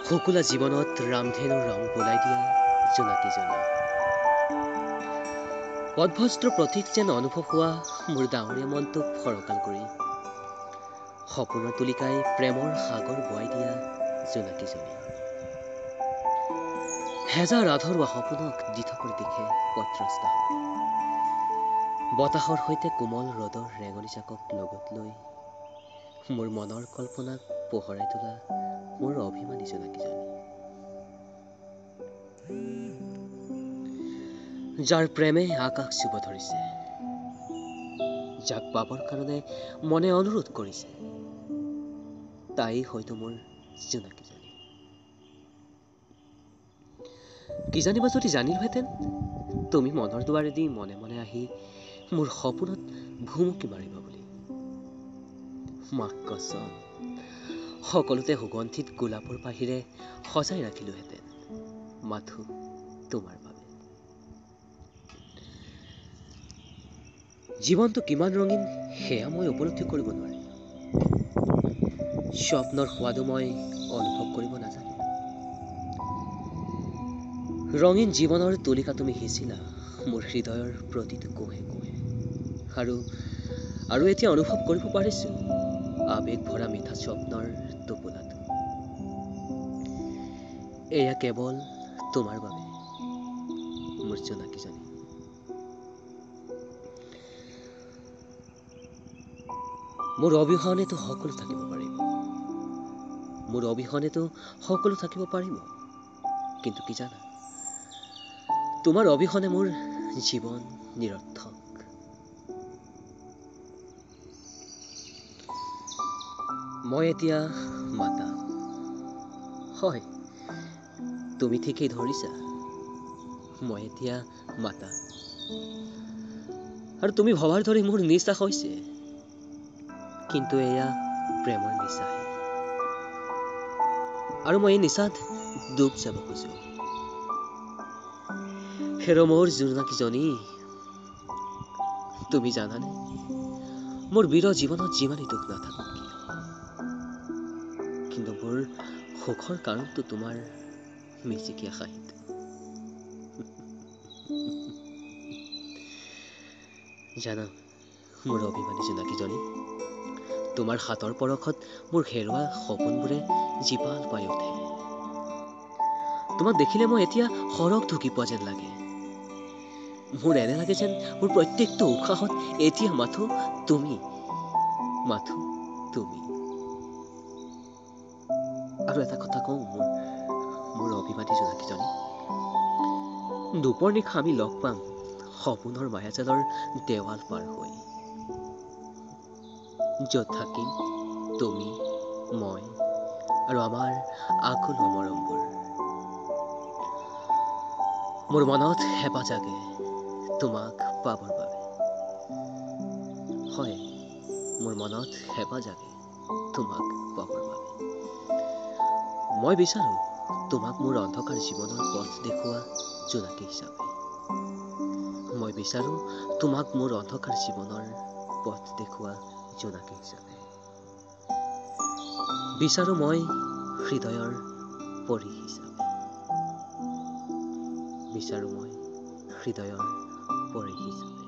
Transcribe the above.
শুকুলা জীৱনত ৰামধেনুৰ ৰং বোলাই দিয়া জোনাকীজনী, পদভস্ত্ৰ প্ৰতীক যেন অনুভৱ হোৱা মোৰ ডাঙৰীয়া মনটোক ফৰকাল কৰি সপোনৰ তুলিকাই প্ৰেমৰ সাগৰ বোৱাই দিয়া জোনাকীজনী, হেজাৰ আধৰুৱা সপোনক দিঠকৰ দিশে পথ্ৰস্তা হৈ বতাহৰ সৈতে কোমল ৰ'দৰ ৰেঙনি জাকক লগত লৈ মোৰ মনৰ কল্পনাক পোহৰাই তোলা মোৰ অভিমানী জোনাকীজনী, যাৰ প্ৰেমে আকাশ চুব ধৰিছে, যাক পাবৰ কাৰণে মনে অনুৰোধ কৰিছে, তাই হয়তো মোৰ জোনাকীজনী। কিজানিবা যদি জানিলোহেঁতেন তুমি মনৰ দুৱাৰেদি মনে মনে আহি মোৰ সপোনত ভুমুকি মাৰিবা বুলি। মাক কচম, সকলোতে সুগন্ধিত গোলাপৰ পাহিৰে সজাই ৰাখিলোহেঁতেন মাথো তোমাৰ বাবে। জীৱনটো কিমান ৰঙীন সেয়া মই উপলব্ধি কৰিব নোৱাৰিলোঁ, স্বপ্নৰ সোৱাদো মই অনুভৱ কৰিব নাজানিলোঁ। ৰঙীন জীৱনৰ তুলিকা তুমি সিঁচিলা মোৰ হৃদয়ৰ প্ৰতিটো কোঁহে কোঁহে, আৰু আৰু এতিয়া অনুভৱ কৰিব পাৰিছোঁ আৱেগ ভৰা মিঠা স্বপ্নৰ টোপোলাটো। এয়া কেৱল তোমাৰ বাবে মোৰ জোনাকীজনী। মোৰ অবিহনেতো সকলো থাকিব পাৰিব, মোৰ অবিহনেতো সকলো থাকিব পাৰিব, কিন্তু কি জানা, তোমাৰ অবিহনে মোৰ জীৱন নিৰৰ্থক। মই এতিয়া মাতা। হয়, তুমি ঠিকেই ধৰিছা, মই এতিয়া মাতা। আৰু তুমি ভবাৰ দৰে মোৰ নিচা হৈছে, কিন্তু এয়া প্ৰেমৰ নিচাহে, আৰু মই এই নিচাত ডুব যাব খোজো। হেৰ মোৰ জোনাকীজনী, তুমি জানানে মোৰ বীৰ জীৱনত যিমানেই দুখ নাথাকক কিয়, কিন্তু মোৰ সুখৰ কাৰণটো তোমাৰ মিচিকীয়া হাঁহিটো। জানা মোৰ অভিমানী জোনাকীজনী, তোমাৰ হাতৰ পৰশত মোৰ হেৰুৱা সপোনবোৰে জীপাল পাই উঠে। তোমাক দেখিলে মই এতিয়া সৰগ ঢুকি পোৱা যেন লাগে। মোৰ এনে লাগে যেন মোৰ প্ৰত্যেকটো উশাহত এতিয়া মাথো তুমি, মাথো তুমি। আৰু এটা কথা কওঁ মোৰ অভিমানী জোনাকীজনী, দুপৰ নিশা আমি লগ পাম সপোনৰ মায়াজালৰ দেৱাল পাৰ হৈ, য'ত থাকিম তুমি, মই আৰু আমাৰ আকুল মৰমবোৰ। মোৰ মনত হেঁপাহ জাগে তোমাক পাবৰ বাবে। হয়, মোৰ মনত হেঁপাহ জাগে তোমাক পাবৰ বাবে। মই বিচাৰোঁ তোমাক মোৰ অন্ধকাৰ জীৱনৰ পথ দেখুওৱা জোনাকী হিচাপে। মই বিচাৰোঁ তোমাক মোৰ অন্ধকাৰ জীৱনৰ পথ দেখুওৱা জোনাকী হিচাপে। বিচাৰোঁ মই হৃদয়ৰ পৰী হিচাপে। বিচাৰোঁ মই হৃদয়ৰ পৰী হিচাপে।